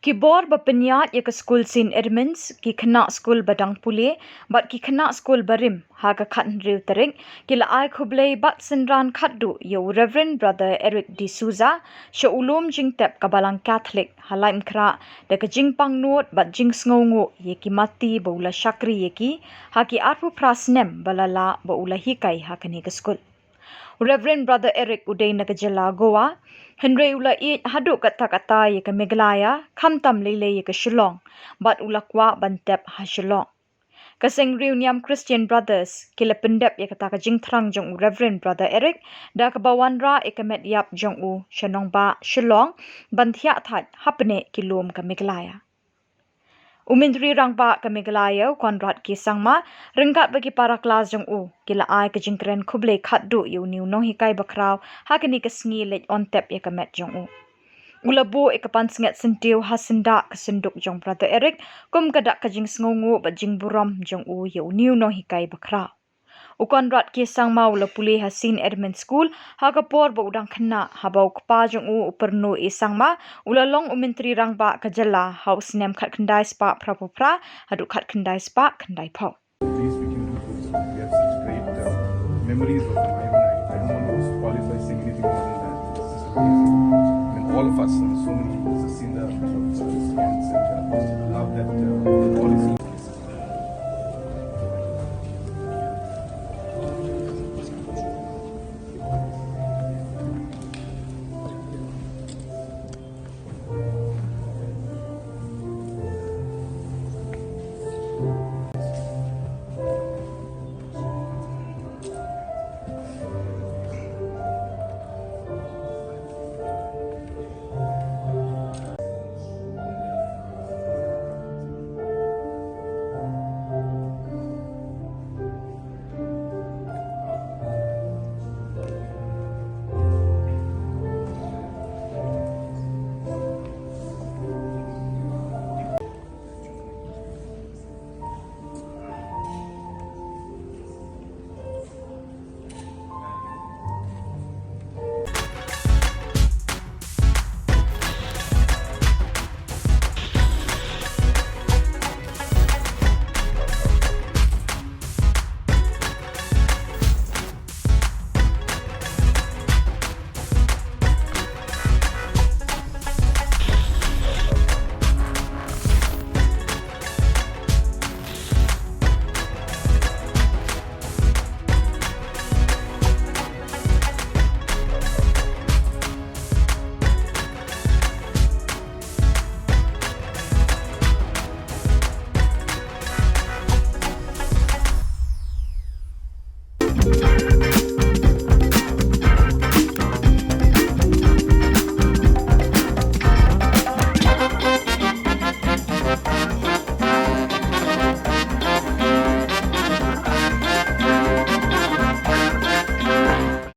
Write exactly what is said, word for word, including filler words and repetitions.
Ki bor ba pynïaid ïa ka skul Saint Edmund's, ki khynnah skul ba dang pule bad ki khynnah skul barim, ha ka khathynriew tarik ki la ai khublei bad synran khatduh ïa u Reverend Brother Eric D'Souza sha u lum jingtep ka Balang Katholik ha Laitumkhrah da ka jingpangnud bad jingsngewnguh ïa ki matti ba u la shakri ïa ki ha ki arphew phra snem ba la lah ba u la hikai ha kane ka skul. U Reverend Brother Eric u dei na ka jylla Goa, hynrei u la ïeit haduh katta katta ïa ka Meghalaya, khamtam lei lei ïa ka Shillong, bad u la kwah ban tep ha Shillong. Ka seng Riewniam Christian Brothers ki la pyndep ïa kata ka jingthrang jong u Reverend Brother Eric da kaba wanrah ïa ka met ïap jong u sha nongbah Shillong ban thiah thait hapdeng ki lum ka Meghalaya. U Myntri Rangbah ka Meghalaya u Conrad K Sangma ryngkat bad ki para klas jong u ki la ai ka jingkren khublei khatduh ïa une u nonghikai bakhraw ha kane ka sngi leit on tep ïa ka met jong u. U la buh ïa ka pansngiat syntiew ha syndah ka synduk jong Brother Eric kum ka dak ka jingsngewnguh bad jingburom jong u ïa une u nonghikai bakhraw. U Conrad K Sangma u la pule ha Saint Edmund School ha ka por ba u dang khynnah, haba u kpa jong u, u Pyrno A Sangma, u la long u Myntri Rangbah ka jylla ha u snem khatkhyndai spah phraphew phra haduh khatkhyndai spah khyndaiphew. Least we can do is we have such great uh, memories of him. I, I don't want to qualify saying anything more than that. It's just amazing. I mean, all of us, uh, so many people have seen the